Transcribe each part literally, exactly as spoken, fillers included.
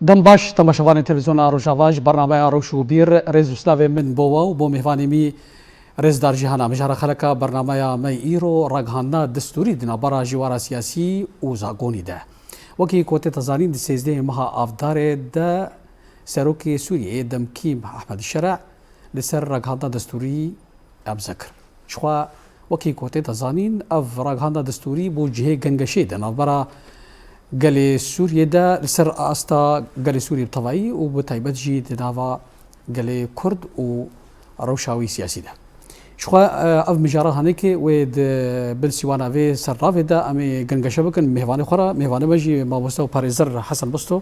Dem baş, temaşevanên Televîzyona Rojava, ji bernameya Rewş û Bîr, rêz û slavê min bo we û bo mêvanê min, rêzdar Cîhana. Mijara xeleka bernameya me îro ragihandina destûrî di navbera jîwara siyasî û zagonî de. Wekî ku tê te zanîn, di sêzdehê meha Avdarê de Serokê Sûriyeyê demkî Ehmed Şere li ser ragihandina destûrî emze kir. Jixwe wekî ku tê te zanîn, ev ragihanda destûrî bû cihê gengeşê di navbera gelê Sûriyê de, li ser asta gelê Sûriyê bi tevayî û bi taybet jî di nava gelê Kurd û rewşa wî siyasî de. Jixwe, e, ev mijara hanekê wê di bin sîwana vê sernavê de em ê gengeşe bikin mêvanê xwe re. Mêvanê me jî mamoste û parêzer Hesen Bosto.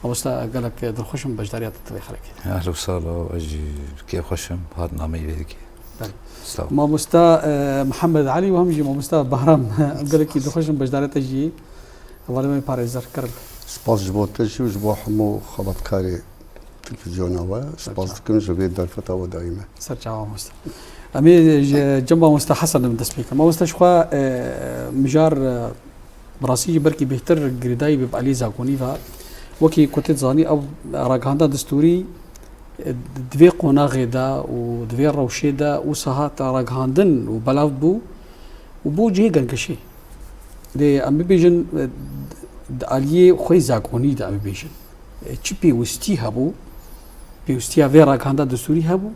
Mamoste, gelek dilxweş im beşdariya te di vê xelekê de. Ehla û sahla, ez jî kêfxweş im hatina me yê vê dikê. Belê. Sağ ol. Mamoste, e, Mihemed Elî û hem jî mamoste Bahram, em gelekî dilxweş in beşdariya te jî. Hevalê me parêzer, kerem. Spas ji bo te jî û ji bo hemû xebatkarê televîzyona we. Spas dikim ji vê derfeta we daîme. Ser çava mamoste. Em ê ji cem mamoste Hesen em dest pê kin. Mamoste, jixwe, e, mijar, e, bi rastî jî belkî bêhtir girêdayî be bi aliyê zagonî ve. Wekî ku tê dizanî, ev ragihanda destûrî, e, di vê qonaxê de û di vê rewşê de wisa hat ragihandin û belav bû û bû cihê gengeşê. Lê em bibêjin, e, di aliyê xwe yê zagonî de em bibêjin, e, çi pêwistî hebû, pêwistiya vê ragihanda destûrî hebû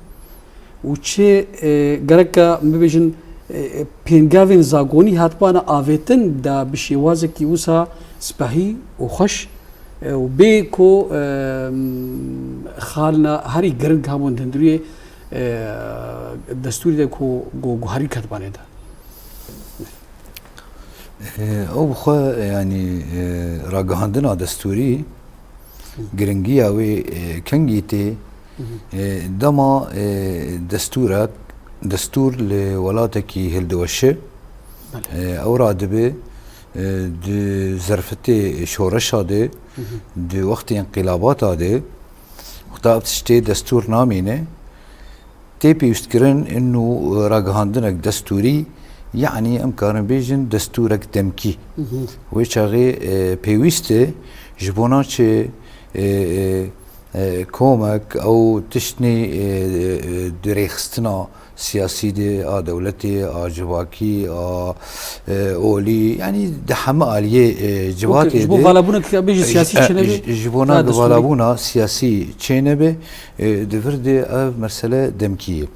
û çi, e, gereke em bibêjin, e, e, pêngavên zagonî hatibana avêtin da bi şêwazekî wisa spehî û xweş, e, û bê ku, e, xalina herî giring hebûn di hundiriyê, e, destûrî de ku, ku, ku herî ketibanê de. E, ew bi xwe, yanî, e, ragihandina destûrî, giringiya wê, e, kengî tê, e, dema, e, destûrek, destûr li welatekî hildiweşe, e, ew radibe, e, di zerfetê şoreşa de, di wextê înqîlabata de, wexta ev tiştê destûr namîne, tê pêwîstkirin û ragihandinek destûrî, yanî em karin bêjin destûrek demkî. Wê çaxê, e, pêwîst e ji bona çi, e, e, e, komek ew tiştnê, e, e, di rêxistina siyasî de, a dewletê, a civakî, a, e, olî, yanî di heme aliyê, e, civatê de. Ji bo valabûnek bêjî siyasî çênebe, ji bona valabûna siyasî çênebe, e, di vir de ev mesele demkî ye.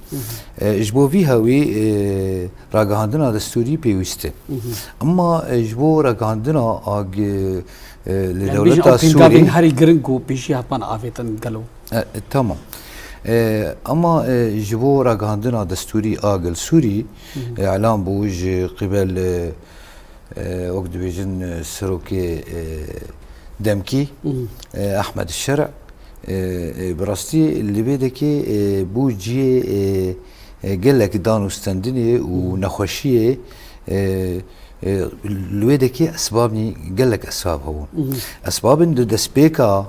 E, ji bo vî hewî, e, ragihandina destûrî pêwîst e. Ema, e, ji bo ragihandina ag-, e, li dewleta Sûrî, herî giring ku pêşî hatman avêtin gelo. E, e, tamam. E, ema, e, ji bo ragihandina destûrî a gel Sûrî, e, elan bû ji qibel, e, e, wek dibêjin, e, serokê, e, demkî, e, Ehmed Şer'î, e, e, bi rastî li vê dekê, e, bû cihê, e, e, gelek dan û stendinê û nexweşiyê, e, e, li wê dekê esbabnî gelek esbab hebûn. Esbabên di destpêka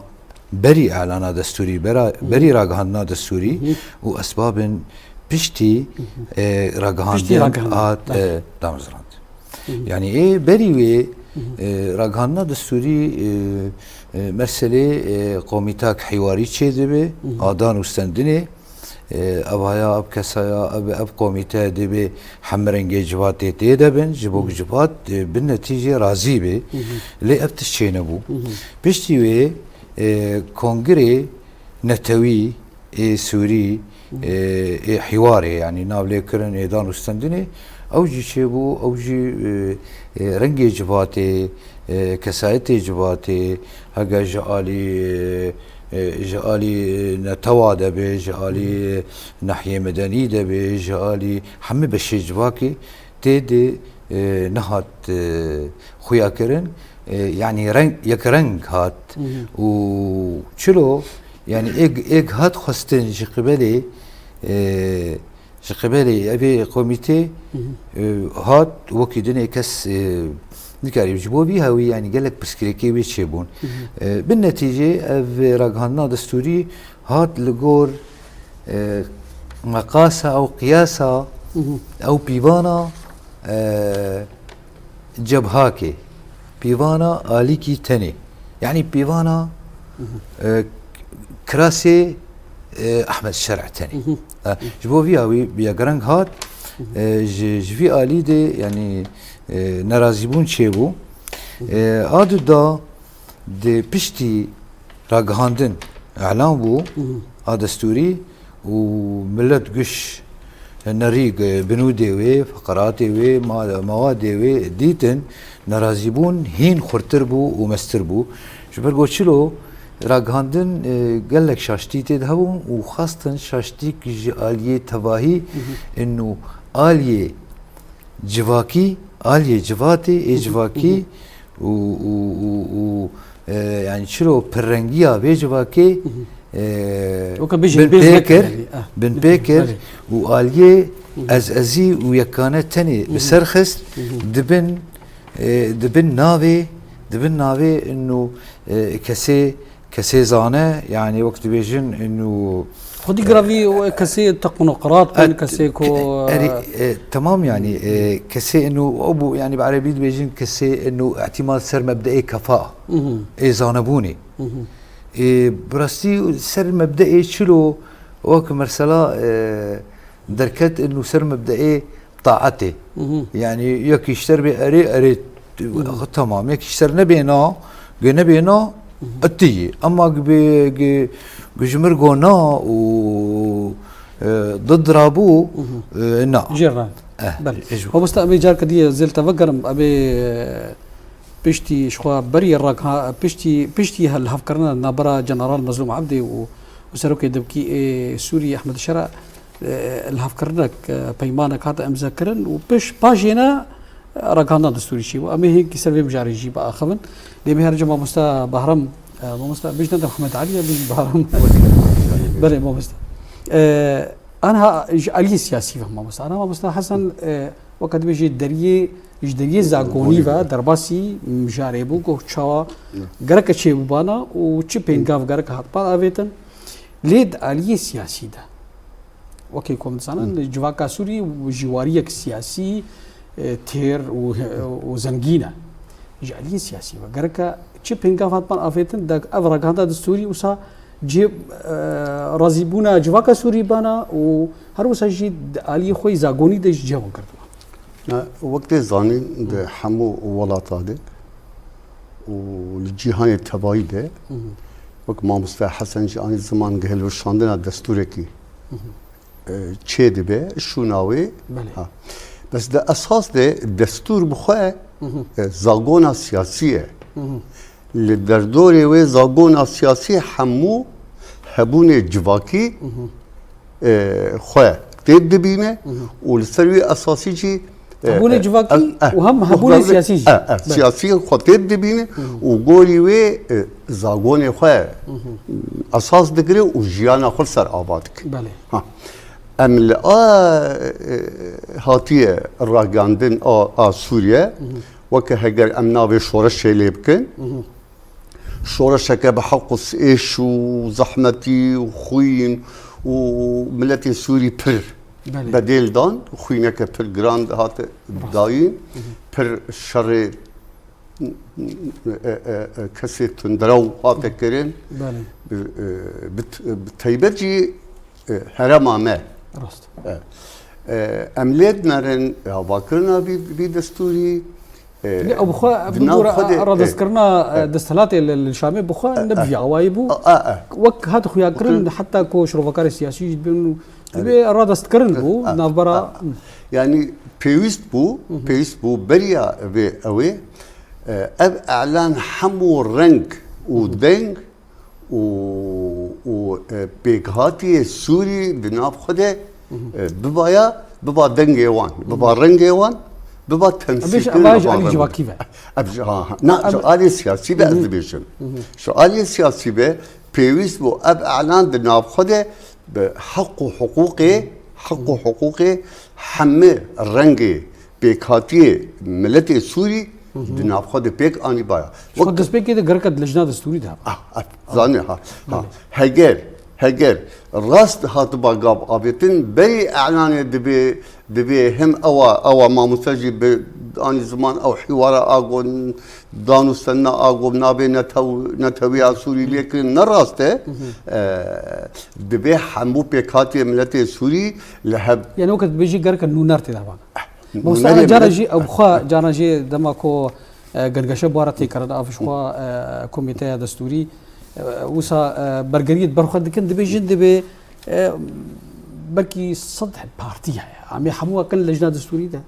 berî elana destûrî, bera, berî ragihandina destûrî û esbabên piştî, e, ragihandin hat, e, damezrand. Yanî ê berî wê, e, ragihandina destûrî, e, e, meselê, e, komîtak hîwarî çêdibe, a dan û stendinê, e, ev haya, ev kesaya, ev, ev komîte dibê hemrengê civatê tê de bin, ji bo ku civat, e, bi netîcê razî be. Lê ev tişt çênebû. Piştî wê, e, Kongirê Netewî ê Sûrî, e, ê hîwarê, yanî navlêkirin, ê dan û stendinê, ew jî çêbû, ew jî, e, e, rengê civatê, e, kesayetê civatê, hege ji alî, e, e, ji alî netewa de be, ji alî nehiyê medenî de be, ji alî hemî beşê civakê tê de, e, nehat, e, xuya kirin. E, yanî reng, yek reng hat. Û çilo, yanî êk, êk hat xwestin ji qibelê, e, ji qibelê evê komîtê, e, hat wekî dinê kes, e, nikarî. Ji bo vî hewî, yanî gelek pirsgirêkê wê çêbûn. E, bin netîcê ev ragihandina destûrî hat li gor, e, meqasa ew qiyasa ew pîvana, e, cebhakê, pîvana alîkî tenê. Yanî pîvana E, kirasê, e, Ehmed Şer'e tenê. E, ji bo vîya wî bi yek reng hat, e, ji, ji vî alî de, yanî, e, nerazîbûn çêbû. E, a du da di piştî ragihandin elan bû a destûrî û milet guş nerî binûdê wê, feqeratê wê, ma-, mawadê wê dîtin, nerazîbûn hîn xurtir bû û mestir bû. Ji ber ku çilo ragihandin, e, gelek şaştî tê de hebûn û xwestin şaştîk ji aliyê tevahî û aliyê civakî, aliyê civatê, ê civakî û, û, û, û, e, yani çiro pirrengiya vê civakê, e, Weke bijî bin bêz pê nekir, kir, belê, ah, bin pê kir belê. Û aliyê ez ezî û yekane tenê bi ser xist, dibin, e, dibin navê, dibin navê inu, e, kesê, kesê zane, yani wek dibêjin inu Xwedî giravî û kesê teknoqrat bin, E, kesê ku, e, erê, e, e, temam yani, e, kesê inu o bû, yani bi erebî dibêjin kesê inu ihtimal ser mebdeê kefa, ê zanebûnê. E, bi rastî ser mebdeê çilo wek mesela, e, derket inu ser mebdeê taetê. Yani yek îşter bê erê, erê, temam. Yek îşter nebê na, gê nebê na, etiyî. Ema gê, gê, gê ji mir go na û, e, did rabû, e, na. Jê re. Eh, Belê. Mamoste, em ê carke dî zêl te vegerim, em ê, e, piştî ji xwe berî ragha-, piştî, piştî he-, lihevkirina navbera General Mezlûm Ebdê û, û Serokê Dibkî ê Sûrî Ehmed Şera, e, lihevkirinek, e, peymanek hate imzekirin û piş, paşê ne, e, ragihandina destûrî çêbû. Em ê hêkî ser vê mijarê jî biaxivin. Lê em ê her ca mamoste Bahram, e, mamoste, bijne de Mehmet Alî ye, bijî Bahram. Belê mamoste. E, anha ji aliyê siyasî ve mamoste. Anha mamoste Hesen, e, weke dibêjê deriyê, ji deriyê zagonî ve derbasî mijarê bû, ku çawa gereke çêbûbana û çi pêngav gereke hatban avêtin. Lê di aliyê siyasî de, wekî ku em dizanin, civaka Sûrî ji wariyek siyasî, e, têr û, û zengîn e. Ji aliyê siyasî ve gereke çi pêngav hatman avêtin, de ev ragihandina destûrî wisa cihê, e, razîbûna civaka Sûrî bana û her wisa jî di aliyê xwe yî zagonî de jî cihê xwe girtiye. Na, wek tê zanîn, di hemû welata de û li cîhanê tevayî de, wek mamoste Hesen jî anî ziman, hilweşandina destûrekî, e, çê dibe, şûna wê. Belê. Ha. Bes di esas de destûr bi xwe, e, zagona siyasî ye. Li derdorê wê zagona siyasî hemû hebûnê civakî, e, xwe têp dibîne û li ser wî esasî jî, e, Hebûnê e, civakî e, e, û hem hebûnê xwe, siyasî jî. E, e, Belê. Siyasî xwe têp dibîne û gorî wê, e, zagonê xwe esas digire û jiyana xwe li ser ava dike. Belê. Ha. Em li a, e, hatiye ragandin a, a Sûriye, weke heger em navê şoreşê lê bikin, şoreşeke bi heq û êş û zehmetî û xwîn û miletê Sûrî pir Belê. Bedêl dan, xwîneke pir giran hate dayîn, pir şerê, e, e, e, kesê tundrew hate kirin. Belê. Bi, e, bi t-, bi taybet jî, e, herema me. Rast. E, e, em lê dinerin, e, havakirina vî, vî destûrî, e, Lê ew bi xwe, ev di bin nav dora xwe de, e, radestkirina, e, e, desthilatê li, li Şamê bi xwe e, ne bi e, vî awayî bû. E, e, e. Wek hat xuyakirin, Wek heta ku şirovekarê siyasî jî dibin û Erê. Divê radestkirin bû, Ha, navbera ha. Yani pêwîst bû, pêwîst bû beriya vê ew ê, e, ev elan hemû reng û deng û, û, e, pêkhatiyê Sûrî di nav xwe de, e, bibaya, biba dengê wan, biba rengê wan, biba Em bêjin temsîlkirin ev ji alî civakî ve. Ev ji, ha, ha. Na, ji alî siyasî ve ez dibêjim. Ji alî siyasî ve pêwîst bû ev elan di nav xwe de bi heq û hiqûqê, heq û hiqûqê hemî rengê pêkhatiyê miletê Sûrî di nav xwe de pêk anîbaya. Ji xwe destpêkê de gereka di lijna destûrî de hebe. Ah, ah, zanî ha, ha. Belê. Heger Heger rast hatiba gav avêtin, berî elanê dibê, dibê him ewa, ewa mamoste jî bi anî ziman ew hîwara a got, dan û senina a got nabê netew-, netewiya Sûrî lê kirin, ne rast e. E, dibê hemû pêkhatiyê miletê Sûrî li hev Yani wekî dibêjî gerek e nûner tê de bana. Mamoste, nûnerê cara milet jî ew xwe, cara jî dema ku, e, gelgeşe bara têkirin, ev ji xwe, e, komîteya destûrî, e, wisa, e, bergeriyê di ber xwe dikin, dibêjin dibê, e, belkî sed partî heye. Em ê hemû wekin lejna destûrî de.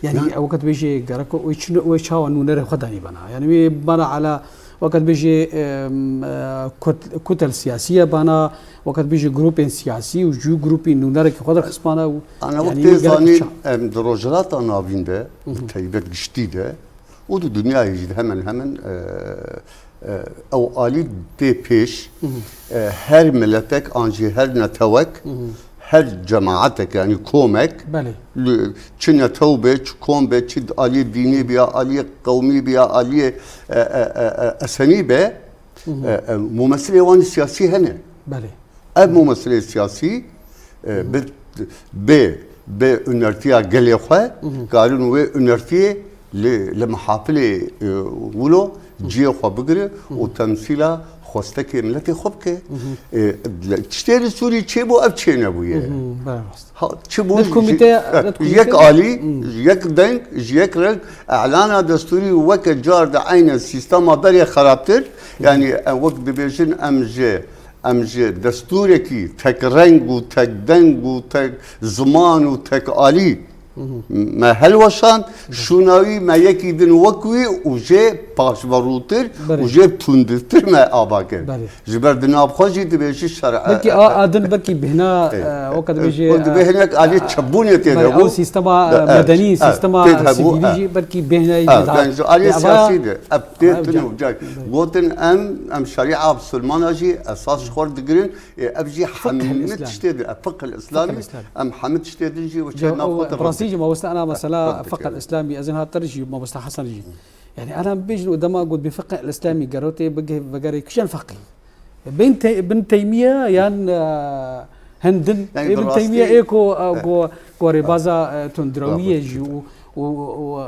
Yani Na- ew wekî dibêjê gerek wê çi, wê çawa nûnerê xwe danî bana. Yani wê bana ala wekî dibêjê, em, e, kut-, kutel siyasiye bana, wekî dibêjê grûpên siyasî û jû grûpî nûnerekî xwe derxistmana û Ana yani wek tê wê gerek zanîn, ça- em di Rojhilata Navîn de, bi taybet giştî de û di dinyayê jî de hemen hemen, e, e, ew alî tê pêş, e, her miletek an jî her netewek, her cemaetek, yani komek, Belê. li, çi netew be, çi kom be, çi aliyê dînî biya, aliyê qewmî biya, aliyê, e, e, e, e, esenî be, e, e, mumesilê wan siyasî hene. Belê. Ev mumesilê siyasî, e, bi, bi, bi hunertiya gelê xwe, karin wê hunertiyê li, li mihafilê, e, wilo cihê xwe bigire û temsîla xwestekê miletê xwe bike. E, li, tiştê li Sûrî çêbû, ev çênebûye. Hı hı, belê rast. Ha, çi bû Net ji, komîteya, e, net komîte yek de alî, ji yek deng, ji yek reng, elana destûrî weke car de eyne sîstema berê xerabtir. Yani, em wek dibêjin, em ji, em ji destûrekî tek reng û tek deng û tek ziman û tek alî me helweşand, şûna wî me yekî din wek wî û jê paşverûtir Belê. û jê tundtir me ava kir. Belê. Ji ber di nav xwe jî dibêjî şer-, Belkî e, a, e, a din belkî bêhna, e, e, wek dibêjî, e, dibê hinek alî e, çebûnê tê de bû. Ew sîstema E, e, medenî, e, sîstema tê de hebû, sivîlî e. jî belkî bêhnayî E, didar. Yani ji alî Lê ava siyasî de, ev tê Ev tune ca- û cay. Belê. Gotin em, em şerîa Bisilmana jî esas ji xwe digirin. E, ev jî Fiqh hemî el-Îslam. tiştê de, e, fiqh el-Îslamî, Fiqh el-Îslam. em hemî tiştê din jî wê çê nav xwe te Rastî jî mamoste ana mesela Fiqh el-Îslamî, ez ên hatir jî mamoste Hesen jî. Yani, ana bêjin û dema got bi fiqh el-Îslamî gerotê bigih-, vegerê kişen feqî. Bin Te-, Bin Teymiye yan, e, hindin. Yani, Ê Bin Teymiye ê ku, e, go-, gorê baza, e, tundrawiyê jî û, û, û,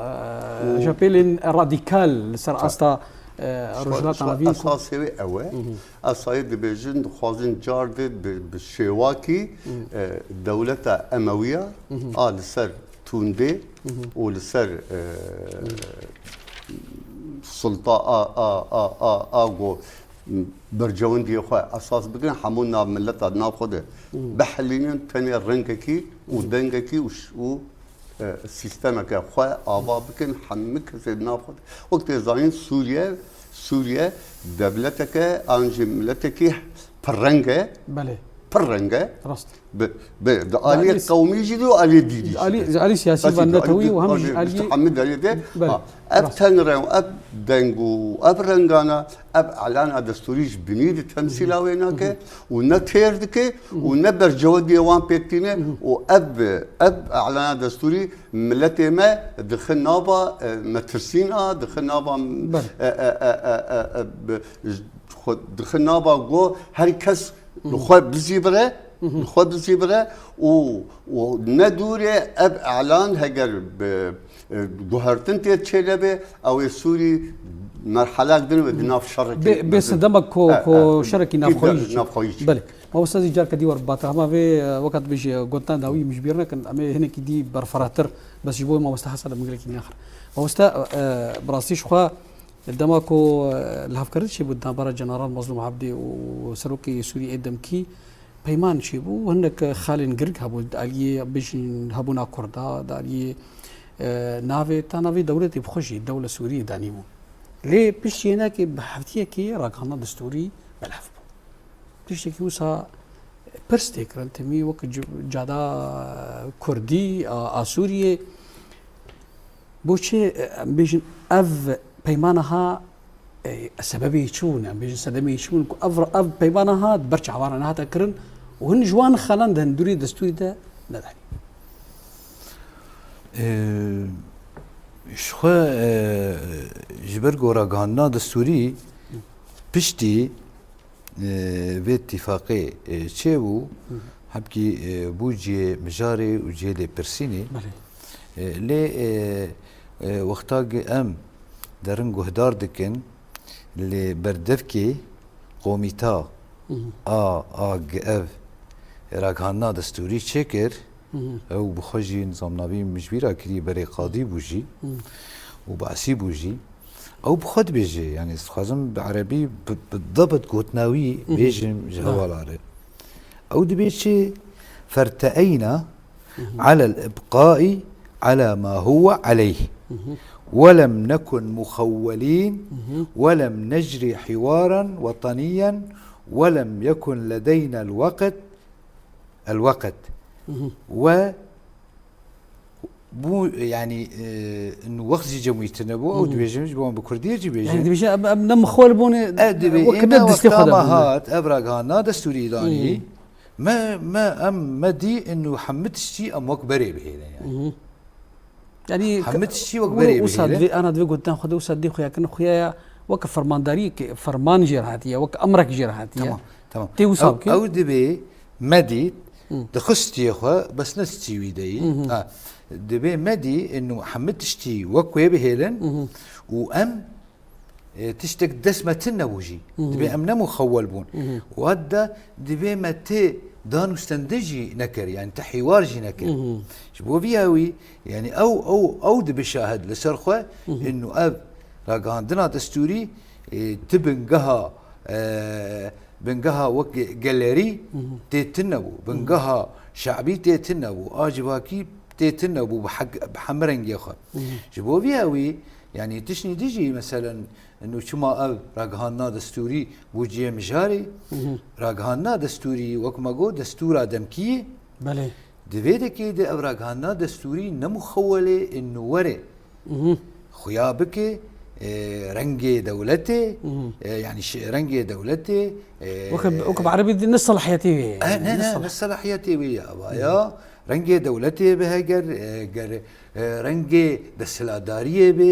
e, japêlên radîkal li ser asta, e, Rojhilata Navîn ku esasê wê ew e. Esayê dibêjin, dixwazin car de bi, bi şêwakî, e, dewleta Emewiya a li ser tundê û li ser, e, sulta a, a, a, a, a go bercewendiyê xwe esas bigirin, hemû nav mileta di nav xwe de bihelînin, tenê rengekî û dengekî û ş-, û, e, sîstemeke xwe ava bikin, hemî kesê di nav xwe de. Wek tê zanîn Sûriye, Sûriye dewleteke an jî miletekî pirreng e. Belê. Pirreng e. Rast. Bi, bi, di aliyê qewmî jî de û aliyê dînî jî de. Alî, alî siyasî ve netewî û hem jî alî hemî derê de. Belê. Ha, ev tenre û ev deng û ev rengana, ev elana destûrî ji binî de temsîla wê nake û ne têr dike û ne bercewendiyê wan pêk tîne û ev, ev elana destûrî miletê me dixe nava, e, metirsîna, dixe nava, Belê. e, e, e, e, e, e, bi, xwe dixe nava go her kes li xwe bizîvire, li xwe bizîvire û, û ne dûrê ev elan heger bi, e, guhertin tê çênebe, ew ê Sûrî merhelek din ve di nav şerekî Bê, bê mezin. sedema ku, E, ku e, şerekî îdare navxweyî çi. Belê. Mamoste zî carke dî wer bate. Hema vê, e, weka dibêjî, e, gotina dawî min ji bîr nekin. Em ê hinekî dî berfirehtir, bes ji bo mamoste Hesen em gelekî nexir. Mamoste, e, bi rastî ji xwe dema ku, e, lihevkirin çêbû di navbera General Mazlûm Ebdî û Serokê Sûriyê ê demkî peyman çêbû, hinek xalên giring hebû, di aliyê bêjin hebûna Kurda, di aliyê, e, navê, ta navê dewletê bi xwe jî, dewle Sûriyê danîbû. Lê piştî hinekê bi heftiyekê ragihandina destûrî belav bû. Tiştekî wisa pirs tê kirin, temî wek ci-, cada Kurdî a, a Sûriyê, bo çi, em bêjin, ev peymana ha, e, sebebê çi bûn, em bêjin, sedemê çi bûn ku ev, ev peymana ha ber çavan re nehate kirin û hin ji wan xelan de hin dûrî destûrî de nedanî? E, ji xwe, e, ji ber ku ragihandina destûrî piştî e, vê tîfaqê, e, çêbû, hebkî, e, bû cihê mijarê û cihê lêpirsînê. Belê. E, lê, e, e, wexta gi em derin guhdar dikin, lê berdevkê komîta A A G ev ragihandina destûrî çêkir, ew bi xwe jî nizam navî min ji bîra kirî berê qadî bû jî û basî bû jî. Ew bi xwe dibêje, yanî ez dixwazim bi erebî bi, bi debit gotina wî bêjim ji hevala re. Ew dibê çi? Ferteeyna alel ibqai ala ma huwa aleyh. Welem nekun muxawwelîn, welem necri hiwaran wetaniyen, welem yekun ledeyna el-waqt, el-waqt. Ve bû, yanî, e, wext jî cemûyî tune bû, ew dibêjin ji bo wan bi kurdiyê jî bêjin. Yanî dibêje, em, em ne mixwel bûne, e, dibê, wek ême ne destê wexta xwe de me bûne. Hat, ev ragihandina destûrî danî. Me, me, em, me dî inu hemî tiştî em wek berê bihêlin, yanî. Yanî hemî tiştî wek berê wisa bihêlin. Divê, ana divê gotinan xwe de wisa dê xuya kirin, xuya ya wek fermandarî, ferman jê re hatiye, wek emrek jê re hatiye. Tamam, tamam. Tê wisa bike. Ew, ew dibê me dît, dixistiyê xwe, bes ne stî wî de yî. Ha, dibê me dî, inu hemî tiştî wek wê bihêlin û em, e, tiştek dest me tune nebû jî. Dibê em ne muxewwel bûn. Û hadda dibê me tê dan û stende jî nekir, yanî te hîwar jî nekir. Ji bo viya wî, yanî ew, ew, ew dibe şahid li ser xwe, inu ev ragihandina destûrî, e, ti bingeha, e, bingeha wek ge-, gelerî tê tune bû, bingeha şabî tê tune bû, a civakî tê tune bû bi hek-, bi hemî rengê xwe. Ji bo viya wî, yanî tiştî dî jî, meselen, inu çima ev ragihandina destûrî bû cihê mijarê, ragihandina destûrî wek me got, destûra demkî ye. Belê. Di vê dekê de ev ragihandina destûrî ne muxewwelê inu were. Xuya bike, e, rengê dewletê, e, yanî şi-, rengê dewletê, e, Weke, weke bi erebî dî ne selahiyetê wê ye, e, yanî, ne, ne, ne selahiyetê wê ye, ava ya. Rengê dewletê be heger, e, ger, e, rengê desthilatdariyê be,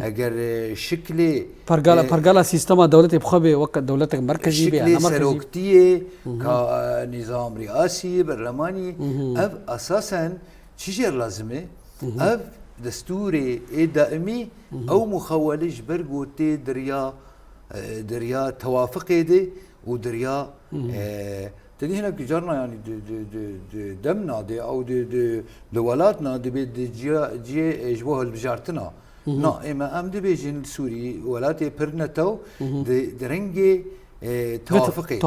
eger, e, şiklê, Pergala, e, pergala sîstema dewletê bi xwe be, weke dewletek merkezî be, şiklê seroktiyê, ka, e, nîzam riyasî, berlemanî, ev esasen Çi jê re lazim e? Ev destûrê ê daimî ew muxewwelê ji ber ku tê di riya, e, di riya tewafiqê de û di riya, e, te dî hinek carna, yanî di, di, di, di dem nadê, ew di, di, di welat na, dibê di ciya, ciyê, e, ji bo hilbijartina. Na, ê me em dibêjin li Sûrî welatê pir netew di, di rengê, e, tewafiqê,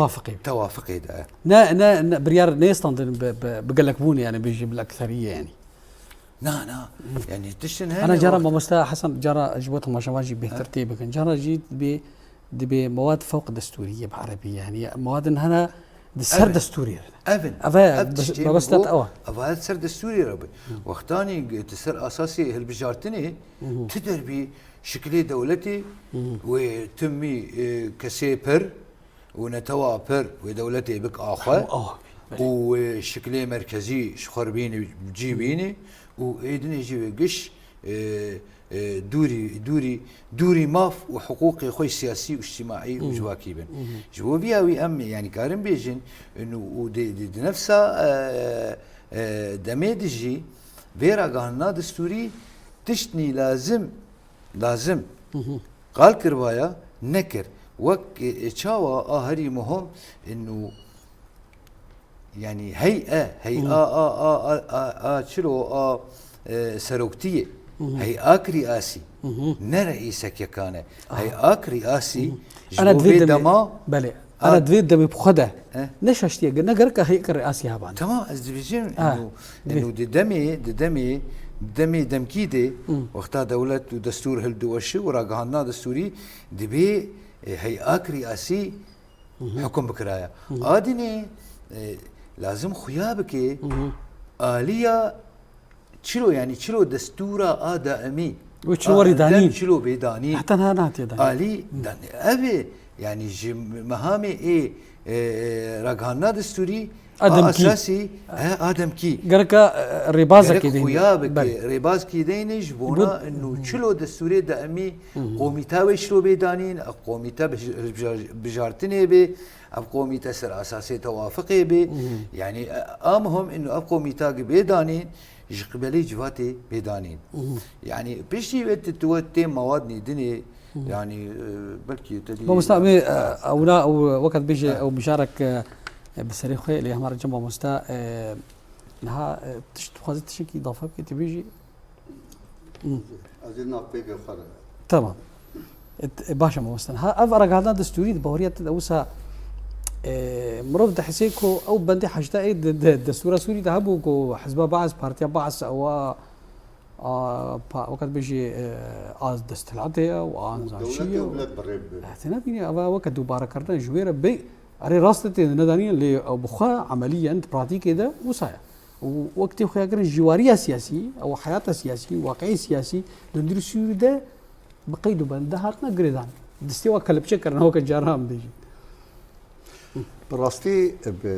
tewafiqê de. Ne, ne, ne, biryar nêstandin bi, bi, bi gelekbûnê, yanî bêjî bil ekseriyê, yanî. Na, na. Yanî tiştin hene. Ana cara wexta mamoste Hesen, cara ji bo temaşevan jî bêhtir tê bikin. Cara jî dibê, dibê mewad fewq destûrî ye bi erebî, yanî mewadin hene di ser destûrê re. Ev in. Ev e, ev tiştê mebestet ew e. Ev e ser destûrê re bi. Wextanî tu ser asasê hilbijartinê, tu derbî şiklê dewletê wê timî, e, kesê pir, û netewa pir wê dewletê bik a xwe û wê şiklê merkezî ji xwe re bînî, cî bînî û ê dinê jî wê giş, e, e, dûrî, dûrî, dûrî maf û hiqûqê xwe siyasî û îctimaî û civakî bin. Ji bo viya wî em, yanî, karin bêjin, û, û di, di, di nefsa, e, e, demê de jî vê ragihandina destûrî tiştnî lazim, lazim qal kiribaya, nekir. Wek, e, e, çawa a herî muhim, inu, yanî hey e, hey a, a, a, a, a, a çilo a, e, seroktiyê, hey a kirîasî, ne reîsek yekan e. Hey a kirîasî, ji bo vê dema, belê. Ana divê demê bi xwe de. Ne şaştiye, ne gereka heyek rêasî heban. Tamam, ez dibêjim, inu, inu di demê, di demê, di demê demkî de, wexta dewlet û destûr hildiweşi û ragihandina destûrî dibê, e, heyek rêasî hukm bikiraya. A dinê, e, lazim xuya bike, aliya Çilo, yanî çilo destûra a daimî. Wê çilo werî danîn. Çilo bê danîn. Heta niha nehatiye danîn. Alî, dan-, ev e, yanî ji mehamê ê, E, e, ragihandina destûrî a Ademkî. esasî, he, a demkî. Gereka, e, rêbazekê Gerek deyne. xuya bike, Belê. rêbazkî deyne ji bona Got- nûçilo destûrê daimî Hı hı. komîta wê şilo bê danîn, ev komîta bij-, bijar-, bijartinê bê, ev komîta ser esasê tewafiqê bê. Hı hı. Yani, e, a muhim inu ev komîta ki bê danîn, ji qibelê civatê bê danîn. Hı hı. Yani, piştî wê tu, tu wê tê mawad nîdinê, Hı hı. yani, e, belkî te dî Mamosta, em ê, e, ewna, ew, weke dibêje, Ha. ew mijarek, e, bi serê xwe, lê hema rêce mamosta, e, niha, e, tişt, dixwaze tiştekî dafe bike, tu bêjî? Hı. Ez ê nav pêkê xwe re. Tamam. E, t-, e, baş e mamosta. Ha, ev ragihandina destûrî di baweriya te de wisa, e, mirov dihise ku ew bendê heşta ê di, di destûra Sûrî de hebû ku Hizba Baas, Partiya Baas, ewa, a, pa-, weke dibêjî, e, a desthilatê ye û a nizançî Dewletê ye û û milet bi rê bibe. Eh, te nebînî, eva weke dubarekirine ji wê re bê, erê rast e tê de nedanî, lê ew bi xwe emeliyen di pratîkê de wisa ye. Û wek tê xuyakirin jîwariya siyasî, ew heyata siyasî, waqiê siyasî, di hundirê Sûrî de bi qeyd û bende hatine girêdan. Destê wa kelepçe kirine, weke caran bêjin. Bi rastî, bi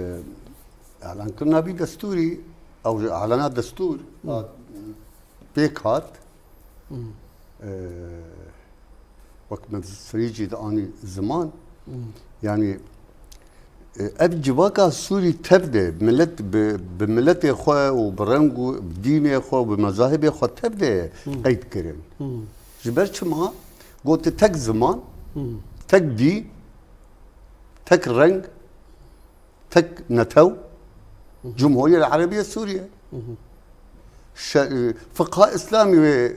îlankirina vî destûrî, ew ji îlana destûr, Hmm. hat, pêk hat. Hmm. Ee, wek me serî jî de anî ziman. Hmm. Yani, e, ev civaka Sûrî tev de, milet bi, bi miletê xwe û bi reng û bi dînê xwe û bi mezahibê xwe tev de Hmm. qeyd kirin. Hmm. Ji ber çima? Gotin tek ziman, Hmm. tek dîn, tek reng, tek netew, Hı hı. Cumhuriyet Erebiye Sûriye. Hı hı. Şe-, e, fiqha İslamî wê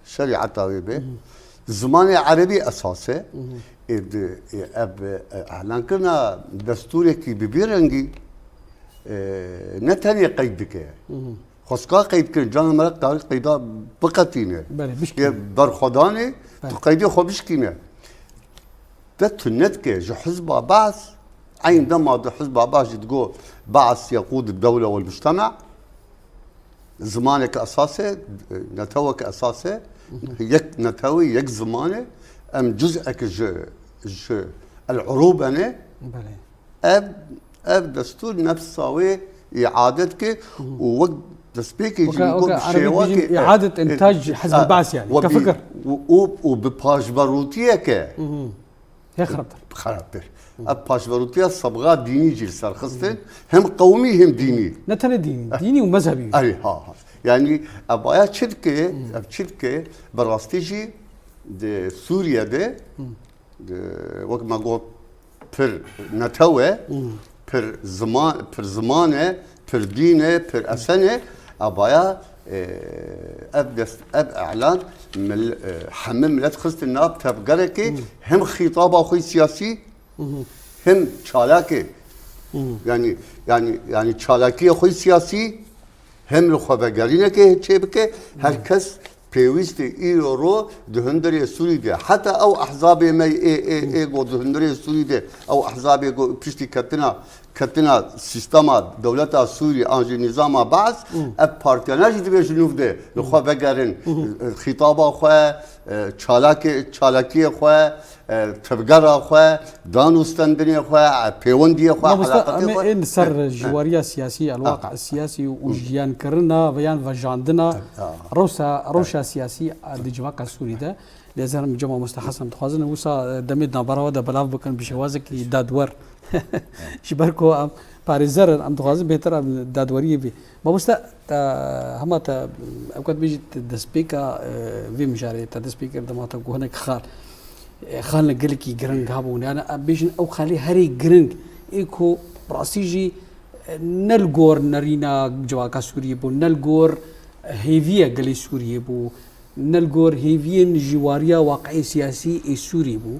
şerîeta wê be. Hı hı. Zimanê erebî esas e. Hı hı. Ê di, ê ev, e, îlankirina destûrekî bi vî rengî, e, ne tenê qeyd dike. Hı hı. Xwestka qeyd kirin, cana me re karî qeyda biqetîne. Belê, bişkîne. Yê berxwedanê, Belê. tu qeydê xwe bişkîne. Te tu nedike ji Hizba Baas, eyn dema di Hizba Baas jî digo Baas yekûd dewle wal mujtema, zimanek esas e, netewek esas e, Hı hı. yek netewî, yek ziman e, em cuz'ek ji, ji el-urûbe ne. Belê. Ev, ev destûr nefsa wê îade dike Hı hı. û wek destpêkê jî Weke, min got weke bi Erebî şêwakê, dibêjin, îadet e, intaj e, Hizb e, Baas yani, we ke bî-, fikir. û, û, û bi paşverûtiyeke Hı hı. Hê xirabtir. Xirabtir. Hı. Ev paşverûtiya sebxa dînî jî li ser xistin, Hı. hem qewmî hem dînî. Ne tenê dînî, Eh. dînî û mezhebî. Erê, ha, ha. Yani, ev aya çi dike, Hı. ev çi dike, bi rastî jî di Sûriye de, Hı. di, wek me got, pir netew e, Hmm. pir ziman, pir ziman e, pir dîn e, pir esen e. Abaya, e, ev dest, ev îlan mil-, e, hemî milet xistin nav tevgerekê, Hmm. hem xîtaba xwe siyasî, Hmm. hem çalakê. Hmm. Yani, yani, yani çalakiyê xwe siyasî, hem li xwe vegerînekê çêbike, her kes pêwîst e îro ro di hundirê Sûrî de. Heta ew ehzabê me ê, ê, ê go di hundirê Sûrî de, ew ehzabê go piştî ketina, ketina sîstema dewleta Sûrî an jî nîzama Baas, ev partiyana jî divê ji nûv de li xwe vegerin. Xîtaba xwe, e, çalakê, çalakiyê xwe, e, tevgera xwe, dan û stendinê xwe, e, pêwendiyê xwe, Mamosta, eleqetê em ê xwe. ên li ser Eh, eh. jiwariya siyasî, elwaq Ah. siyasî û Hmm. jiyankirina ve yan vejandina Ah. rewsa, rewşa siyasî di civaka Sûrî de. Lê ez herim cem Mamosta Hesen dixwazin wisa, e, demê di navbera we de belav bikin bi şêwazekî dadwer. Ji ber ku em parêzer in, em dixwazin bêtir em dadweriyê bî. Mamoste, te hema te, ew ket bêjî, te destpêka, e, vê mijarê, te dest pê kir dema te got hinek xal, e, xalnek gelekî giring hebûn. Yani, em bêjin ew xalê herî giring ê ku bi rastî jî, e, ne li gor nerîna civaka Sûriyê bû, ne li gor hêviya gelê Sûriyê bû, ne li gor hêviyên jîwariya waqiê siyasî ê Sûrî bû,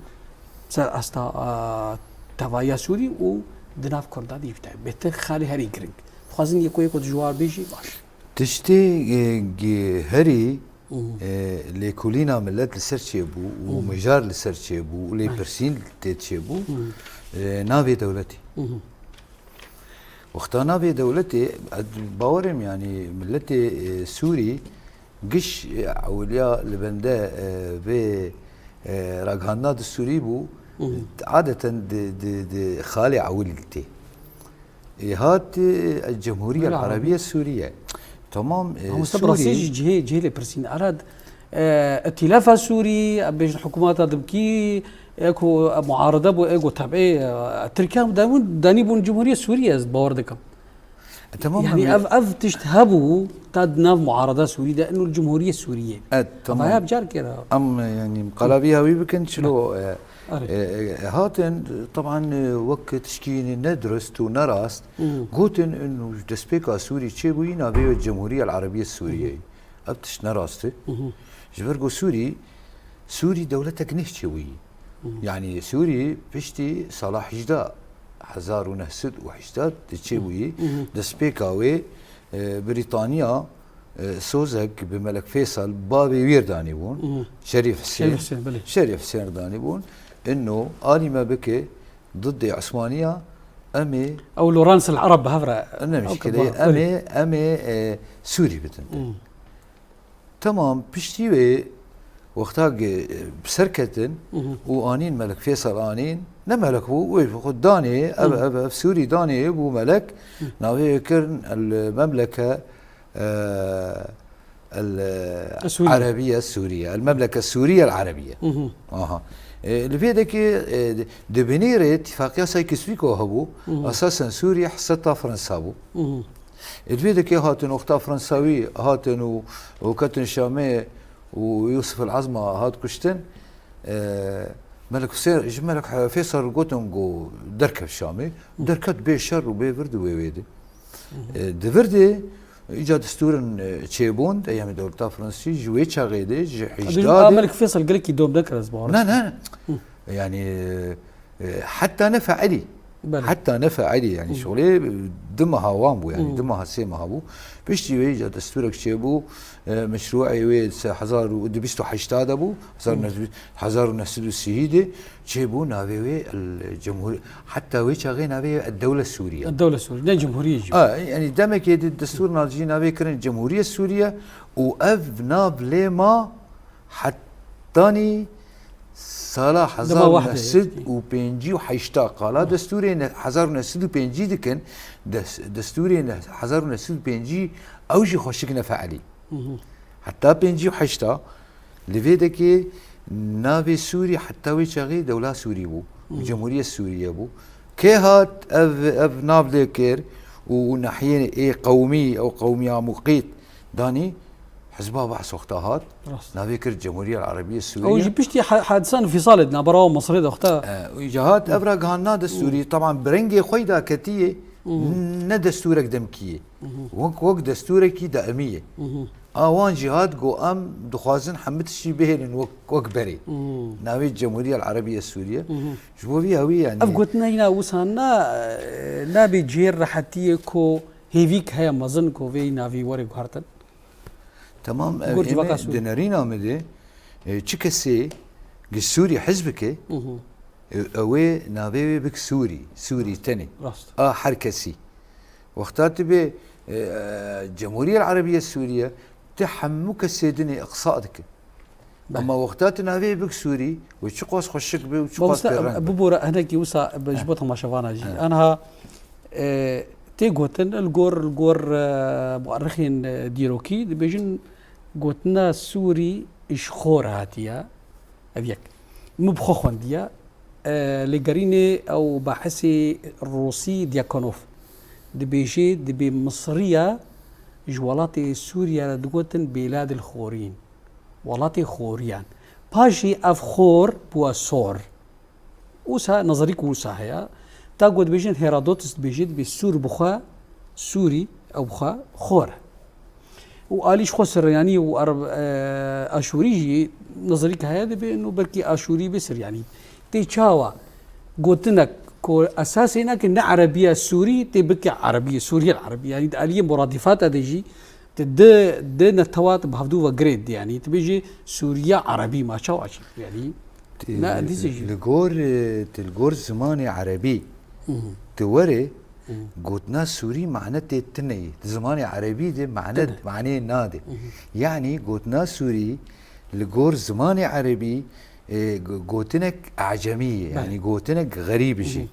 ser asta, a, tevahiya Sûrî û di nav Kurdan de jî bi taybet. Bêtir xalê herî giring. Dixwazin yeko yeko tu ji wan bêjî baş. Tiştê, e, gi-, herî, Mhm. e, lêkolîna milet li ser çêbû û Mhm. mijar li ser çêbû û Belê. lêpirsîn tê çêbû, Mhm. e, navê dewletê. Mhm. Wexta navê dewletê, ez bawerim, yanî miletê, e, Sûrî giş, e, ewiliya li bende, e, vê, e, ragihandina destûrî bû, Adeten di, di, di xalê ewil tê. Ê hat, e, Cemhuriye Erebiye Sûriye. Tamam, e, Sûrî. Mamoste, bi rastî jî cihê, cihê lê pirsîn. Erad, e, îtîlafa Sûrî, em bêjin hikûmeta dimkî, ê ku muarede bû, ê ku tebê, e, Tirkiye danîbûn, danîbûn Cumhuriyet Sûriye, ez bawer dikim. E, tamam, Yanî em ê ev, ev tişt hebû, ta di nav muarada Sûrî de, ino Cumhuriyet Sûriye. E, tamam. Ev haya bi car kira. Em, e, yanî, qala vî hawî bikin, çilo, e, Erê. e, e, hatin, taban, e, wek tişkî ne dirust û ne rast, Hı. gotin, ino ji destpêka Sûrî çêbûyî, navê wê Cumhuriye Erebiye Sûriye. Hı. Ev tişt ne rast e. Hı hı. Ji ber ku Sûrî, Sûrî dewletek neh çêbûyî. Hı hı. Yanî Sûrî piştî sala hejdeh, hezar û neh sed û hejdeh de çêbûyî. Hı hı. Destpêka wê, e, Brîtanya, e, sozek bi Melek Feysal, bavê wî re danîbûn. Hı hı. Şerîf Husên. Şerîf Husên, belê. Şerîf Husên re danîbûn. Ino alî me bike, ضد Osmaniya, em ê Ew Lawrence el Arab bi hev re. Ne mişkile, em ê, em ê, e, Sûrî bidin. Hı. Temam, piştî wê wexta ge-, bi ser ketin Hı hı. û anîn Melek Fêsal anîn, ne Melek bû, wê bi xwe danê, ev, Hı. ev, ev Sûrî danê bû Melek, Hı. navê wê kirin el Memleke, e, el, e, Sûriye. Erebiye Sûriye, el Memleke Sûriye el Erebiye. Hı hı. Aha. E, li vê dekê, e, di, di binêrê tîfaqiya Sykes-Picot hebû, Hı hı. esasen Sûriye heseta Fransa bû. Hı hı. Ê, di vê dekê hatin, wexta Fransawî hatin û, û ketin Şamê û Yûsif el Ezma hat kuştin, e, Melek Husên, ji Melek Fêsal gotin ku derkev Şamê, Hı. derket bê şer û bê vir di wê wê de. Hı hı. E, di vir de, îca destûrin, e, çêbûn, di eyamê dewleta Fransî, ji wê çaxê de, ji Ev hejda a de. Melek Fêsal gelekî dom dekir ez bawer Ne, dikim. ne. Hı. Yanî, e, heta ne feilî. Belê. Heta ne feilî, yanî Hı. şixulê, e, du meha wan bû, yanî Hı. du meha, sê meha bû. Piştî wê îca destûrek çêbû, e, meşrûê wê se-, hezar û, di bîst û heşta de bû, hezar û neh sed, Hı. hezar û neh sed û sî de çêbû, navê wê el Cemhur-, heta wê çaxê navê wê el Dewle Sûriye. El Dewle Sûriye, ne Cumhuriye jî. A, yanî demekê di destûr navcî navê kirin Cemhuriye Sûriye û ev nav lê ma Hetanî sala Dema hezar û neh sed û pêncî û heşt qala destûrê ne-, hezar û neh sed û pêncî dikin, des-, destûrê ne-, hezar û neh sed û pêncî ew jî xweşik ne feilî. Hı hı. Heta pêncî û heşt, li vê dekê navê Sûrî heta wê çaxê Dewla Sûrî bû, Hı. Cumhuriyet Sûriye bû. Kê hat ev, ev nav lê kir û nahiyê ê qewmî, ew qewmiya muqît danî, Hizba Baas wexta hat, Rast. navê kir Cemhuriye Erebiye Sûriye. Ew jî piştî ha-, hadisa Înfîsalê di navbera Misirê de wexta. E, îca hat ev ragihandina destûrî, Hı. teban bi rengê xwe da ketiye, Hı. ne destûrek demkî ye. Hı hı. Wek, wek destûrekî daimî ye. Hı hı. A wan jî hat got, em dixwazin hemî tiştî bihêlin wek, wek berê. Hı. Navê Cemhuriye Erebiye Sûriye. Hı hı. Ji bo vî hawî, yanî Ev gotina yîna wisa na, e, nabê cihê rehetiyê ku hêvîk heye mezin ku vê navî were guhertin? Temam, ev Gor civaka ême Sûrî. Di nerîna me de, e, çi kesê gi Sûrî hez bike, Hı hı. e, ew ê navê wê bik Sûrî, Sûrî tenê. Rast. A her kesî. Wexta tu bê, e, Cemhuriye Erebiye Sûriye, tu hemû kesê dinê iqsa dike. Belê. Ama wexta tu navê bik Sûrî, wê çiqas xweşik be û çiqas Mamoste, pêreng be. Bibore hinekî wisa be ji bo temaşevana jî. He. Anha, e, tê gotin, li gor, li gor, e, muerrixên, e, dîrokî dibêjin gotina Sûrî ji xwe re hatiye. Ev yek. Min bi xwe xwendiye. E, lêgerînê ew bahsê Rûsî Dyakonov dibêje, dibê Misiriya ji welatê Sûriye re digotin Bêladil Xorîn. Welatê xoriyan. Paşê ev xor bûye sor. Wisa nezerîk wisa heye. Ta ku dibêjin Herodotus dibêje, dibê Sûr bi xwe, Sûrî, ew bi xwe xor e. Û alî ji xwe Siryanî û Ereb, e, Aşûrî jî nezerîk heye, dibê ino belkî Aşûrî bê Siryanî. Tê çawa gotinek ku esasê nake ne Erebiya Sûrî, tê bike Erebiyê, Sûriyel Erebî. Yanî di aliyê muradîfata de jî Ti di, di netewa tu bi hevdû ve girêt, yanî tu bêjî Sûriya Erebî, ma çawa çi? Yanî, Ti ne, dîse jî. Li gor, e, ti li gor zimanê Erebî Hı hı. tu werê, Hı. gotina Sûrî mane tê tune ye. Di zimanê Erebî de mane, Tune. manê nade. Hı hı. Yanî gotina Sûrî li gor zimanê Erebî Ê, go-, gotinek ecemî ye, Belê. yanî gotinek xerîb jî. Hı hı.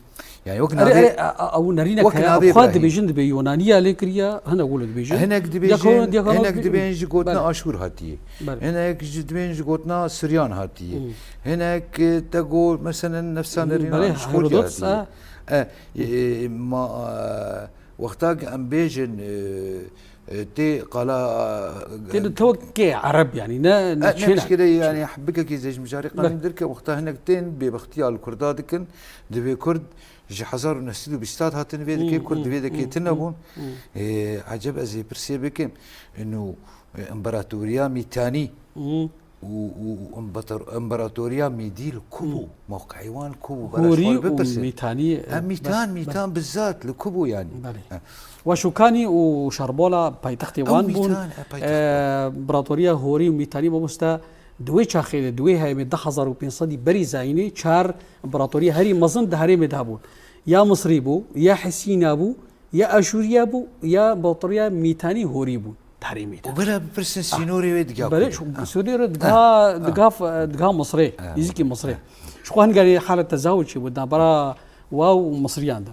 Yani wek Erê, navê, erê, a, a, ew nerînek wek heye, navê xwe Ibrahîm. dibêjin, dibê Yonaniya lê kiriye, hinek wilo dibêjin. Hinek dibêjin, Diyakono, diyakono hinek bi-, dibên ji gotina Belê. Aşûr hatiye. Belê. Hinek ji dibên ji gotina Siryan hatiye. Hı. Hinek, e, te got, meselen, nefsa Hı, nerîna belê, ji Xortî Herodotus, hatiye. ha. E, e, ma, e, wexta em bêjin, e, e, tê qala, Tê di tewkê Ereb, yani, ne, ne E, ne çêne. mişkile, yani, bikekî zê ji mijarê Be. qanîn derke, wexta hinek tên bêbextiya li Kurda dikin, divê Kurd ji hezar û neh sed û bîst hatin vê dikê, Hmm, Kurd hmm, divê dekê hmm, tune hmm, bûn. hmm. E, eceb ez ê pirsê bikim, inu, e, împaratoriya Mîtanî Hmm. û, û, û împarator-, împaratoriya Mîdî li ku bû? Hmm. Mewqeyê wan li ku bû? Bela ji Hûrî xwe û bipirsin. Mîtanî, e, Em Mîtan, bes, bes. Mîtan bizzat li ku bû yani? Belê. He. Weşûkanî û Şerbola paytextê Ew wan bûn. Mîtan, e, paytext E, bûn. Împaratoriya Hûrî û Mîtanî mamoste di wê çaxê de, di wê heyemê du hezar û pênc sedî berî zayînê çar împaratoriya herî mezin di herêmê de hebûn. Ya Misrî bû, ya Hesîna bû, ya Aşûriya bû, ya împaratoriya Mîtanî Hûrî bû di herêmê de. Û bira bipirsin sînorê wê diga Belê, kuyê. şu Ha. sînorê Ha. diga, Ha. diga, diga Misrê, Ha. nêzîkî Misrê. Ha. Ji xwe hingarî halet tezawucî bû, navbera wa û Misriyan de.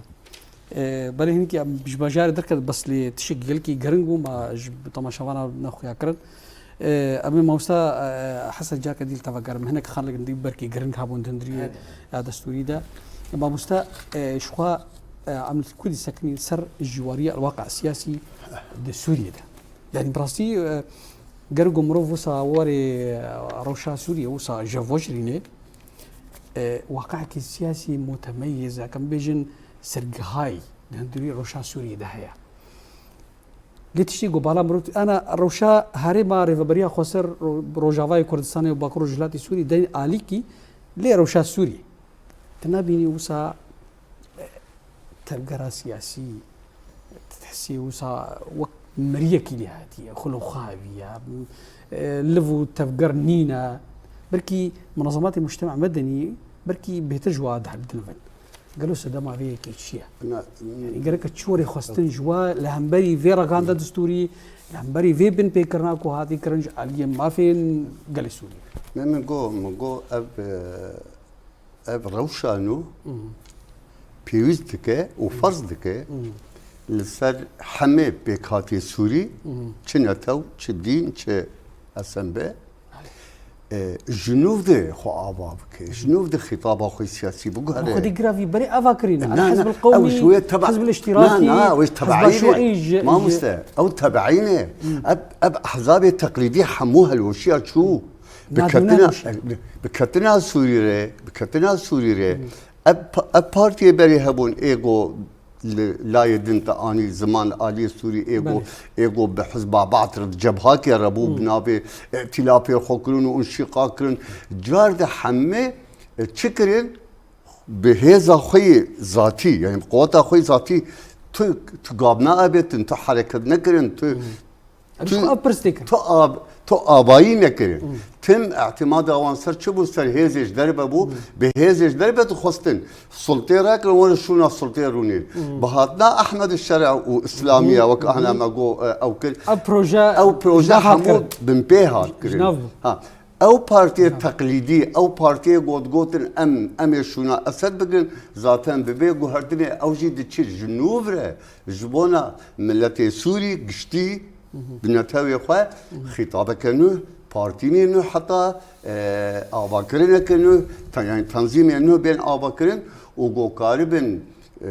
E, belê hinkî em ji bajarê derket, bes lê tiştekî gelkî giring bû, ma ji temaşevana nexuya kirin. E, em ê mamosta, e, Hesen careke dî li te vegerim. Hinek xalek dî belkî giring hebûn di hundirî Evet. ya destûrî de. E, mamosta, e, ji xwe, e, em li ku dî sekinîn ser jîwariya el-waqi siyasî di Sûriyê de. Yani bi rastî, e, ger ku mirov wisa were, e, rewşa Sûriyê wisa ji vojrînê, e, waqayekî siyasî mutemeyyiz, em bêjin sergihayî di hundirî rewşa Sûriyê de heye. Lê tiştî ku bala mirov, ana rewşa herêma Rêveberiya Xweser, ro-, Rojavayê Kurdistanê û Bakur Rojhilatê Sûrî deyên alîkî lê rewşa Sûrî. Tu nabînî wisa, e, tevgera siyasî, tu dihesî wisa wek miriyekî lê hatiye, xul û xwe heviye, e, liv û tevger nîne. Belkî munazematê mujtema medenî, belkî bêhtir ji wa dihildinivin. Gelo sedema vê yekê çi ye? Na, Yani gereke çi were xwestin ji we li hemberî vê reganda distûrî, li hemberî vê binpêkirina ku hatî kirin ji aliyê mafên gelê Sûriyê? Ne, min got, min got ev, e, ev rewşa nû Mhm. pêwîst dike û ferz dike Mhm. li ser hemê pêkhatê Sûrî, Mhm. çi netew, çi dîn, çi S M B, e, ji nû de xwe ava bike, ji nû de xîtaba xwe siyasî biguhere. Xwedî giravî berê ava kirîne. Na, El na, Hizb el ew Qewmî, ji wê teba-, Hizb el Îştîrakî, na, na, ew ji Hizb el tebeî ne. Şuî ji, Ma ji Muste, ew tebeî ne. Hmm. Ev, ev ehzabê teqlîdî hemû helweşiya çû. Bi Nadû ketina, nemişe. bi ketina Sûrî re, bi ketina Sûrî re, Hmm. ev pa-, ev partiyê berê hebûn, êgo li layê din te anî ziman aliyê Sûrî êgo, Belê. êgo bi hizba Ba'th re cebhake re bû, Hmm. bi navê îtîlafê xwe kirin û înşîqa kirin. Car de hemê, e, çi kirin? Bi hêza xwe yê zatî, yani bi quweta xwe yê zatî tu, tu gav neavêtin, tu hereket nekirin, tu, Hmm. Em tu, ji xwe ev pirs tê kirin. tu av-, tu avayî nekirin. Hmm. Tim îtimada wan ser çi bû? Ser hêzê ji derve bû. Hmm. Bi hêzê ji derve dixwestin sultê rakin, wan şûna sultê rûnîn. Hmm. Bi hatina Ehmed Şer'a û Îslamiya, Hmm. wek ana me got, e, ew kir. Ev proje Ew proje ji nav hat hemû kirin. bin pê hat Ji kirin. nav bû. Ha. Ew partiyê Ji nav. teqlîdî, ew partiyê got, gotin em, em ê şûna Esed bigirin, zaten bi vê guhertinê ew jî diçî ji nû re, ji bona miletê Sûrî giştî Mhm. bi netewê xwe Mhm. xîtabeke nû, partînê nû heta, e, avakirineke nû, te-, yani tenzîmê nû bên avakirin û go karibin, e,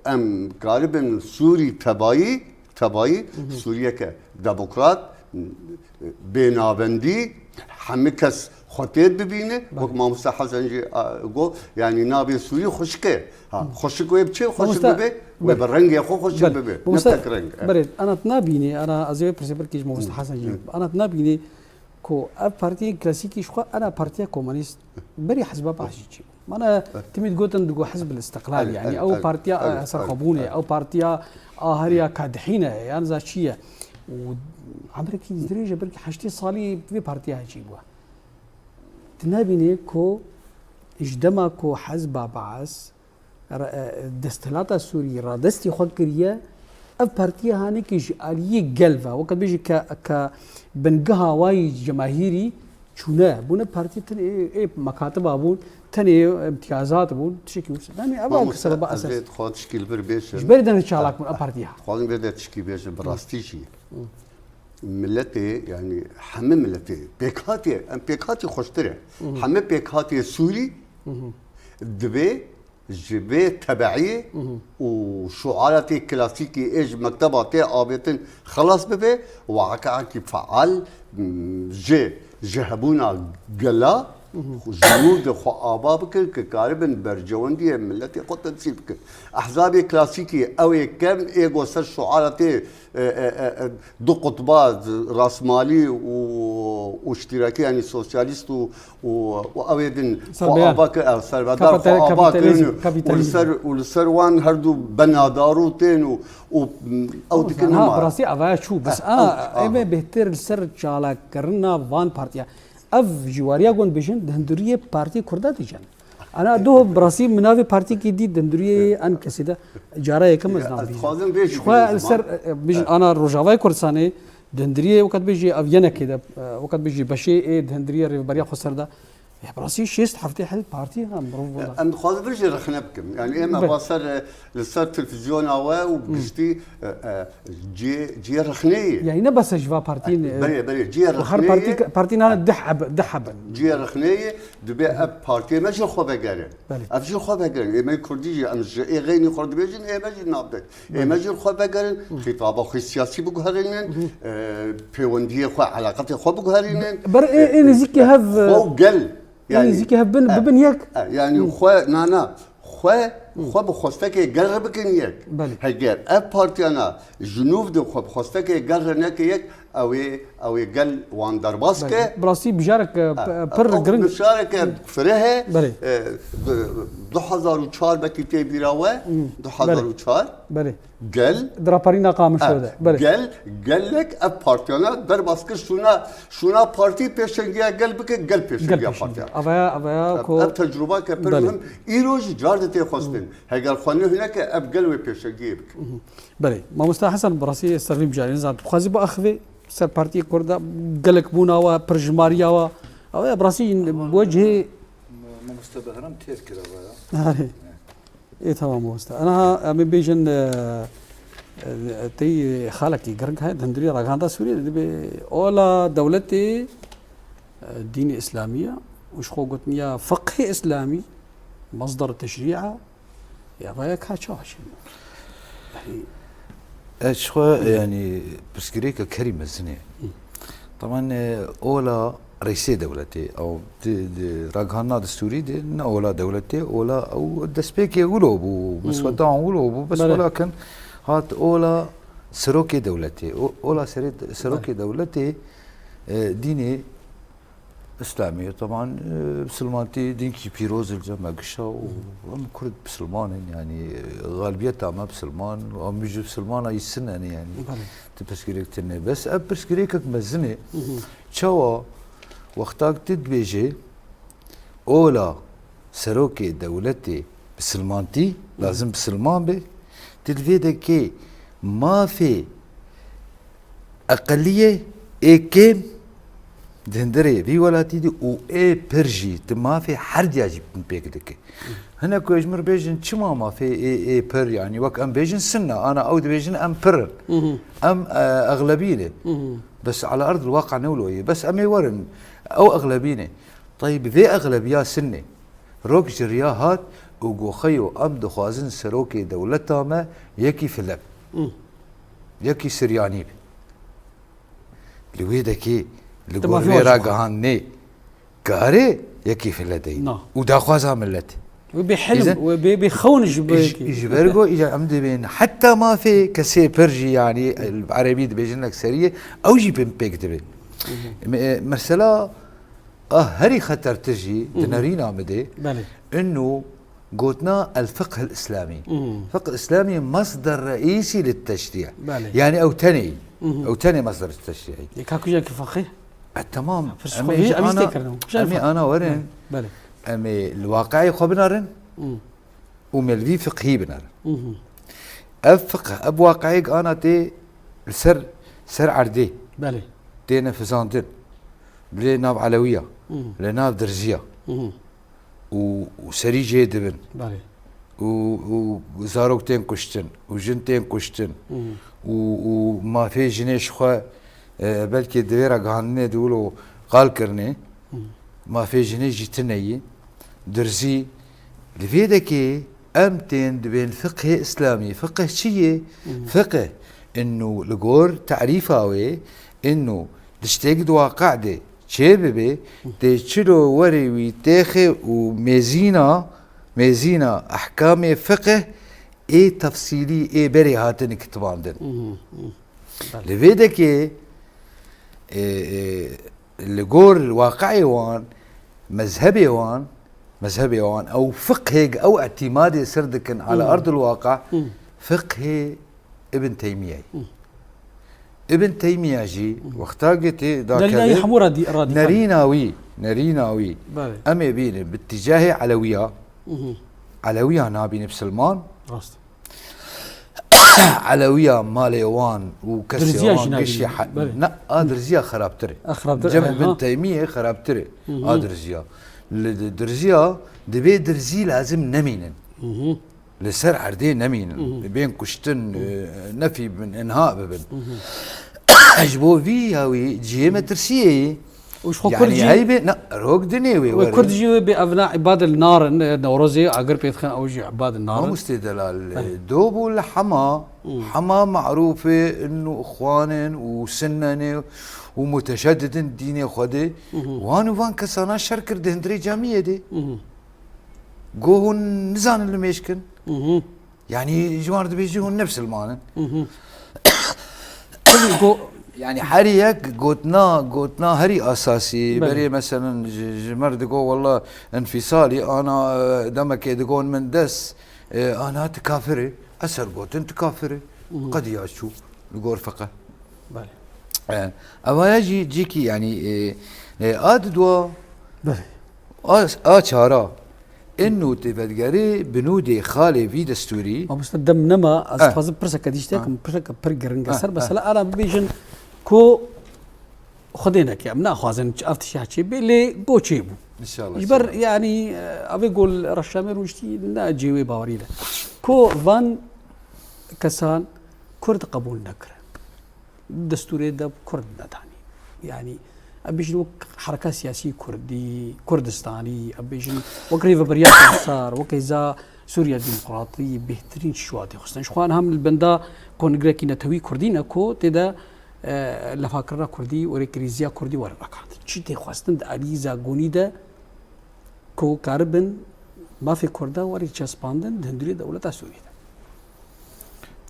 em karibin Sûrî tebayî, tebayî Mhm. Sûriyeke demokrat, bê navendî, hemî kes xwe tê bibîne. Belê. Wek Mamoste Hesen jî, a, got, yani navê Sûrî xweşik e. Ha, xweşik wê bi çi? Xweşik Mamoste, bibe, wê belê. bi rengê xwe xweşik Belê. bibe. Ne Mamoste, tek reng. E. belê, ana tu nabînî, ana ez ê wê pirsê birkî ji Mamoste Hı. Hesen jî. Hı. Ana tu nabînî ku ev partiyên klasîkî ji xwe ana partiya komunîst berî Hizba Ba'th jî çî bû. Mana Evet. timî digotin digo Hizb el-Îstiqlal, Evet, yani evet, ew evet, partiya evet, serxwebûnê, evet. ew partiya a heriya kadihîne, yan za çi ye. Û emrekî dirêj e, belkî heştê salî vê partiya çî bû. Tu nabînî ku ji dema ku Hizba Ba'th re-, e, desthilata Sûrî radestî xwe kiriye, ev partiya hanekî ji aliyê gel ve, weke bêjî ke, ke bingeha wayî cemahîrî çûne bûne partî tenê ê, ê mekatiba bûn, tenê ê imtiyazat bûn, tiştekî wisa. Yanî ev Mamoste, sebeba ez esas. Ê dixwazim tişkî li vir bêjim. Ji ber dene çalak bûn a partiya. Dixwazim vê de tişkî bêjim, bi rastî jî. Miletê, yanî hemî miletê, pêkhatî, em pêkhatî xweştir e. Hemî pêkhatî Sûrî divê ji vê tebeî û şuaratê klasîkî ê ji mekteba tê avêtin xelas bibe û eke eke feal, m, ji, ji hebûna gela, ji nû de xwe ava bikin, ki karibin berjewendiyê miletê xwe temsîl bikin. Ehzabê klasîkî ew ê kem ê go ser şuara tê, e, e, e, e, du qutba, rastmalî û, û îştirakî, yanî sosyalîst û, û, û ew ê din xwe Serbeyan. Ava kir, ew serbedan xwe Kapitali-, ava kapitalizm, kirin û, û li kapitalizm. Ser, û li ser wan her du benadar û tên û, û, m, ew dikin Ha, nema. Bi rastî avaya çû, bes Eh, a, ew, ê me aha. Bêhtir li ser çalakirina van partiya. Ev jîwariya gon bêjin, di hundiriyê partiyê Kurda dîjen. Ana doh bi rastî min navê partiyekî dî di hundiriyê en kesî de cara yekem ez Ya, nam ez bînim. Dixwazim vê jî Ji xwe bêjim, li ser, ha. E, bijin ana Rojavayê Kurdistanê di hundiriyê wekî bêjî ev yenekê de, e, wekî bêjî beşê ê di hundiriyê Rêveberiya Xweser de. Ya, bi rastî şêst heftê hel partî ha mirov Ya, wela. Em dixwazin vir jî rexne bikim. Yani ême Be- va ser, e, li ser televîzyona we û Hmm. giştî, e, e, cihê, cihê rexneyê. Yani ne bes ji va partî, e, Belê, belê, cihê û her rexneyê. Partî, partî nane deh heb-, deh hebin. Cihê rexneyê. Dibe ev partiyê me jî xwe vegerin. Belê. Ev jî xwe vegerin. Ê me Kurdî jî em ji ê xeynî xwe dibêjin, ê me jî nabdin. Ê Belê. Me jî xwe vegerin, xîtaba xwe siyasî biguherînin, e, pêwendiyê xwe, eleqetê xwe biguherînin. Ber ê, ê nêzîkî hev, Xwe û gel. Ê Yani, nêzîkî hev bin, e, bibin yek. E, yani xwe, na, na, xwe, xwe bi xwestekê gel re bikin yek. Belê. Heger ev partiyana ji nûv de xwe bi xwestekê gel re neke yek, Ew ê, ew ê gel wan derbas ke. Belê. Bi rastî bijarek, e, Ha, p-, pir ew giring. Bijareke fireh e. Belê. E, du, du hezar û çar belkî tê bîra we. Hmm. Du hezar û çar. Belê. Belê. Gel. Di raparîna Qamişlo Ha, de. Belê. Gel, gelek ev partiyana derbas kir. Şûna, şûna partî pêşengiya gel bike, gel pêşengiya Gel pêşengiya. Partiya. Avaya, avaya Ev, ko ev tecrûba ke pir Belê. Muhim. Îro jî car de tê xwestin. Hmm. Heger xwe nehûne ke ev gel wê pêşengiyê bike. Hmm. Belê. Mamosta Hesen, bi rastî ser vî mijarê nizam. Tu dixwazî biaxivî ser Partiyê Kurda gelek bûna we, pirjimariya we. Ew ya bi rastî Ama bo cihê Mamoste Behram têr kir ava ya. Harê. Ê, tamam mamosta. Aniha em ê bêjin, e, e, tey xalekî giring heye, di hundirî ragihanda Sûriyê de dibê ola dewletê, e, dînê îslamî ye û ji xwe gotiniya fiqhê îslamî, mesder teşrî e. Ya vaya ka çawa çi? Yanî Ez ji xwe, yanî, pirsgirêke kerî mezin e. Hı. Taban, e, ola reîsê dewletê, ew di, di ragihandina destûrî de ne ola dewletê, ola ew destpêkê wilo bû, Hı. Mesweda wilo bû, bes Belê. Welakin hat ola serokê dewletê. O, ola serê, serokê Belê. Dewletê, e, dînê Îslamî, teban, e, misilmantî dînkî pîroz li cem me gişa û em Kurd misilman in, yanî, e, xalibiyeta me misilman, em jî misilmana yî sine ne, yanî, Belê. Ti pirsgirêk tune. Bes ev pirsgirêkek mezin e. Hı hı. Çawa wextak ti dibêje, ola serokê dewletê misilmantî, Hı hı. Lazim misilman be, ti divê de kê mafê Eqeliyê ê kêm di hundirê vî welatî de û ê pir jî di mafê herdiya jî pêk dike. Hinek ku ji min re bêjin çima mafê ê, ê pir, yanî wek em bêjin sinne, ana ew dibêjin em pir in. Hı hı. Em, e, exlebî ne. Hı hı. Bes ala erd waqe ne wilo ye. Bes em ê werin. Ew exlebî ne. Tayî bi vê exlebiya sinne. Rok ji riya hat û got xeyo em dixwazin serokê dewleta me yekî file be. Hı. Yekî Siryanî be. Li wê dekê, li Di gor mafê vê wan jî ragihandinê karê yekî file deyî. Na. Û daxwaza millet. Wê bê hilm, Îzen wê bê, bê xewn ji bo ji, yekî. Ji ber go îca em dibên heta mafê kesê pir jî, yanî, bi erebî dibêjin ekseriyê, ew jî pê-, pêk dibe. Hı hı. Me-, mesela A herî xetertir jî di Hı hı. nerîna min de Belê. Inu gotina el fiqh el îslamî. Hı. Fiqh îslamî masder reîsî li teşrî. Belê. Yanî ew tenê. Hı hı. Ew tenê masder teşrî. Yê ka kuja ki fiqh? E, temam. Pirs Em xwe ê vî, jî em ana, tê kirin. Kuja em ê fiqh? Ana werin. Belê. Em ê li waqi'ê xwe binarin. Hı. Û me li vî fiqhî binarin. Hı hı. Ev fiqh, ev waqi'ê ana tê li ser, ser erdê. Belê. Têne fizandin. lê nav Elewiya, li nav Dirziya û, û serî jê dibin. Belê. Û, û zarok tên kuştin û jin tên kuştin û, û mafê jinê ji xwe, e, belkê di vê re gihandinê di wilo qal kirinê. Mafê jinê jî tune yî. Dirzî, li vê dekê em tên dibên fiqhê îslamî. Fiqh çi yê? Fiqh, inu li gor tarîfa wê, inu tiştek di waqe de çê bibe, tê çilo werê wî têxe û mêzîna, mêzîna ehkamê fiqh ê tefsîlî ê berê hatine kitibandin. Li vê dekê, e, e, li gor waqi'ê wan, mezhebê wan, mezhebê wan, ew fiqhê, ew îtîmadê ser dikin ala erdil waqi', fiqhê Ibn Teymiyeyê. Ibn Teymiye jî wexta ku tê Delîla yê dakeve, hemû radî-, radîkal. Nerîna wî, nerîna wî. Belê. Em ê bînin bi tîcahê Elewiya. Elewiya nabîne bisilman. Rast. Elewiya malê wan û kesê Dirziya wan jî gişî nabîne. Belê. Ne, a Dirziya xerabtir e. A xerabtir, Cem he, Ibn ha. Teymiyê xerabtir e. A Dirziya. Li di-, Dirziya, divê Dirzî lazim nemînin. Li ser erdê nemînin. Bên kuştin, e, nefî bibin, inha bibin. Ji bo vî ya wî cihê metirsiyê ye. Û ji xwe Kurd Yanî jî, heybe, na, rok dinê wê we werin. Kurd jî wê bê evna îbad li nar in, e, Newrozê agir pê dixin, ew jî îbad li nar in. Mamostê delal, Belê. Do bû li Hema, Hema marûf e, inu ixwan in û sinnen e û muteşeddidin dînê xwe de. Wan û van kesana şer kir di hundirê camiyê de. Go hûn nizanin li mêj kin. Yanî ji wan re dibêjî hûn ne bisilman in. Go- Yanî herî yek gotina, gotina herî asasî, Belê. Berê meselen ji, ji me re digo wela enfîsalî, ana, e, demekê digon min des, e, ana tu kafir î. Eser gotin tu kafir î. Qediya çû li gor fiqe. Belê. E, evaya jî cîkî, yanî, e, e, a didwa, Belê. a, a çara, inu têvedgerê binûdê xalê vî destûrî. Mamoste, dem nema, ez Eh. dixwazim pirseke dî ji te Eh. kim, pirseke pir giring e Eh, ser eh. mesela, ana bibêjin ku Xwedê neke, em naxwazin ev tişt çê bê, lê go çê bû. Înşallah, Ji ber, înşallah. yanî, e, evê gol reşemê rûniştî ne cê wê bawerî de. Ku van kesan Kurd qebûl nekire. Destûrê de Kurd nedanî. Yanî, em bêjin wek hereka siyasî Kurdî, Kurdistanî, em bêjin wek Rêveberiya Xweser, wek Hêza Sûriya Demokratî, bêhtirîn şiwa tê xistin. Ji xwe hem li benda kongrekî netewî Kurdî ne ku tê de, e, lefakirina Kurdî û rêkrêziya Kurdî were veqandin. Çi tê xwestin di alî zagonî de ku karibin mafê Kurda were çespandin di hundirê dewleta Sûriyê de?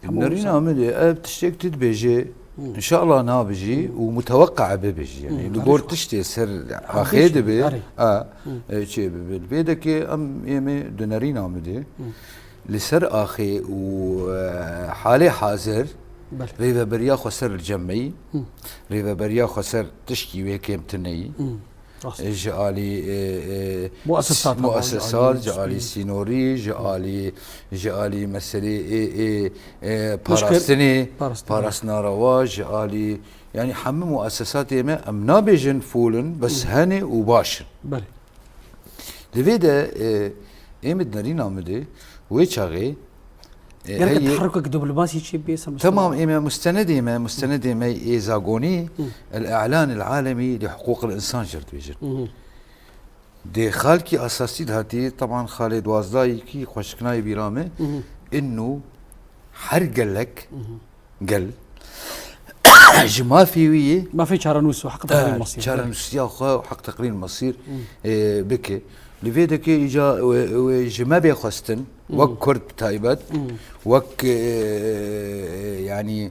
Hemû Nerîna wisa. min ê, ev tiştek tu dibêje, Hı. înşallah nabijî Hı. û muteweqqa bibe jî. Yanî Hı, li gor herî xweş. tiştê ser Herî axê xweş, dibe, herî. a, Hı. e, çê bibe. Li vê dekê em ê me di nerîna min de. Hı. Li ser axê û, e, halê hazir Belê. Rêveberiya Xweser li cem me yî. Hı. Rêveberiya Xweser tişkî wê kêm tune yî. Hı. Rast. E, ji alî, e, e, Muesesat, muesesat, ji alî sînorî, ji alî, ji alî meselê ê, ê, e, Leşker-, parastinê, parastinê. parastina rewa, ji alî, yanî hemû muesesatê me, em nabêjin fûl in, bes Hı. hene û baş in. Belê. Li vê de, e, ê min di nerîna min de, wê çaxê, e, Gerek heyê teherrukek diplomasî çê bê, ser Temam, Mustafa. ê me mustenedê me, mustenedê me ê zagonî, Hı. El-I'lan El-Alemî li Huqûq El-Însan jê re dibêjin. Hı hı. Dê xalkî asasî dihatî, teban xalê duwazdahî kî xweşiknayê bîra me, Hı hı. inu her gelek Hı hı. gel ji mafê wî yê, Mafê çarenûs û heq teqrîr Eh, mesîr. çarenûsiya xwe û heq teqrîr mesîr, Hmm. e, bike. Li vê dekê îca wê, wê ji me bê xwestin, Hmm. wek Kurd bi taybet, Hmm. wek, e, yanî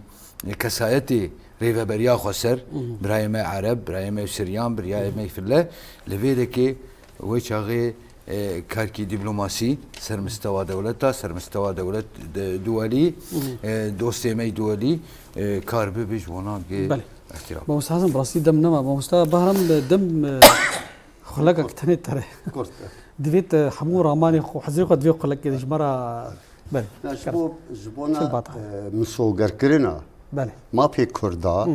kesayetê Rêveberiya Xweser, Hmm. birayê me Ereb, birayê me Siryan, birayê me Fille, li vê dekê wê çaxê e, karkî dîplomasî, ser mistewa dewleta, ser mistewa dewlet de, duwelî, Hı hı. e, dostê me yî duwelî, e, kar bibe ji wana bê Belê. îhtîraf. Mamoste Hasan, bi rastî dem nema. Mamoste Bahram, dem, e, xulekek tenê tere. Kurt. Divêt, e, hemû ramanê xwe, hizrê xwe divê xulekê de ji me re, belê. Ya, ji bo, ji bona, Çil bata. e, misogerkirina Belê. mafê Kurda, Hı.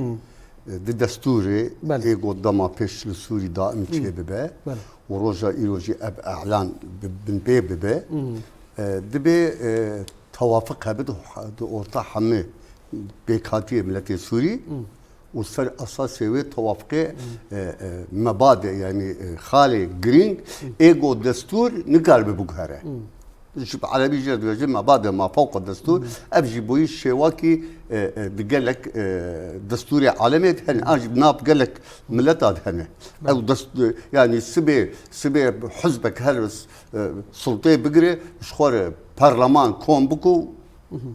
Di destûrê Belê. Ê got dema pêş li Sûrî daim çêbibe Belê. Û roja îro jî ev elan bi-, binpê bibe, Hmm. e, dibê, e, tewafiq hebe di, di orta hemî pêkhatiyê miletê Sûrî Hmm. û ser esasê wê tewafiqê, Hmm. e, e, mebade, yanî, e, xalê girîng Hmm. ê got destûr nikaribe biguhere. Hmm. Ji bi erebî jî re dibêje mebade ma fewqa destûr. Hmm. Ev jî bûyî şêwakî, e, e, di gelek, e, destûrê alemê de hene, an jî di nav gelek mileta de hene. Belê. Ew dest, yanî sibê, sibê hizbek her, e, sultê bigire, ji xwe re perleman kom biko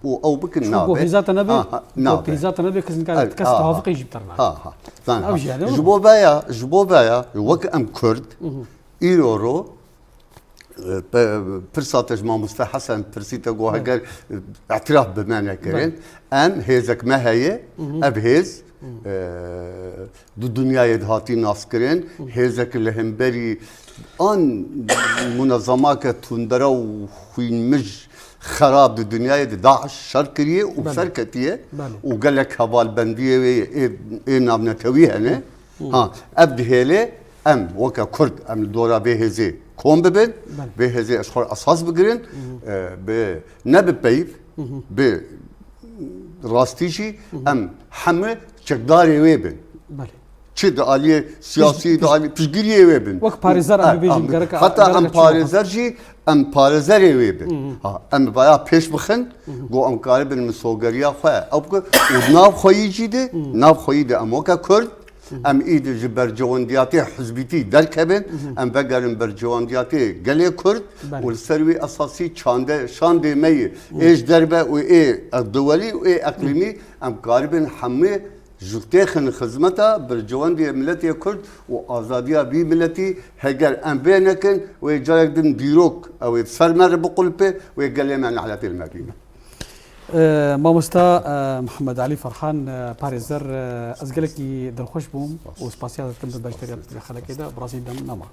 û ew bikin Çi nabe. Ku hêza te nebe, Ha, ha, ku nabe. Hêza te nebe, kes nikare, Ev, kes ha, ha. Tewafiqê jî bi te re nake. Ha, ha. Zan, Ev ha. Jî hene Ji wilo. Bo veya, ji bo veya, wek em Kurd, Mhm. îro ro, Pe-, pirsa te ji mamoste Hesen pirsî te got Belê. Heger, e, îtiraf bi me nekirin. Belê. Em hêzek me heye, Mhm. ev hêz, Mhm. e, di dinyayê de hatî naskirin. Mhm. Hêzek li hemberî an munezemake tundera û xwînmij xerab di dinyayê de DAIŞ şer kiriye û Belê. Serketiye Belê. Û gelek hevalbendiyê wê ê, ê navnetewî hene. Hı. Ha, ev dihêle em weke Kurd, em li dora vê hêzê kom bibin, Belê. Vê hêzê ez xwe esas bigirin, Hı hı. e, bi, ne bi peyv, Hı hı. Bi rastî jî Hı hı. Em hemû çekdarê wê bin. Belê. Çi di aliyê siyasî, Pişt-, di alî piştgiriyê wê bin. Wek parêzer em Ha, bibêjin, ha, gerek, heta gerek em çi parêzer jî, em parêzerê wê bin. Hı hı. Ha, em vaya pêş bixin, Hı hı. Got em karibin misogeriya xwe ew bikin. Û nav xweyî jî de, Hı. Nav xweyî de em weke Kurd, Hı hı. Em îdî ji berjewendiyatê hizbîtî derkevin, Hı hı. Em vegerin berjewendiyatê gelê Kurd Belê. Û li ser wî esasî çande, şandê me yê, Hı. Ê ji derve û ê dewelî û ê eqlîmî, Hı. Em karibin hemû ji têxin xizmeta berjewendiyê miletê Kurd û azadiya vî miletî, heger em vê nekin, wê carek din dîrok ew ê ser me re biqulpe, wê gelê me neletê li me bîne. E, mamosta, e, Mihemed Elî Ferhan, e, parêzer, e, ez gelekî dilxweş bûm û spasiya dikim bi beşdariyat di xelekê de, bi rastî dem nema.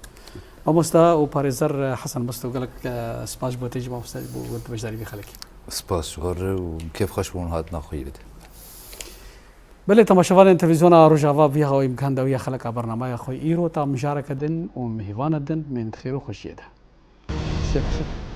Mamosta û parêzer, e, Hesen Misto, gelek, e, spas ji bo te jî mamosta bo we di beşdarî vî xelekê. Spas ji we re û kêfxweş bûn hatina xwe yê de. Belê, temaşevanên televîzyona Rojava vî hawî em gihandawiya xeleka bernameya xwe îro ta mijareke din û mihîvane din, mên di xêr û xweşiyê de. Sê xweş.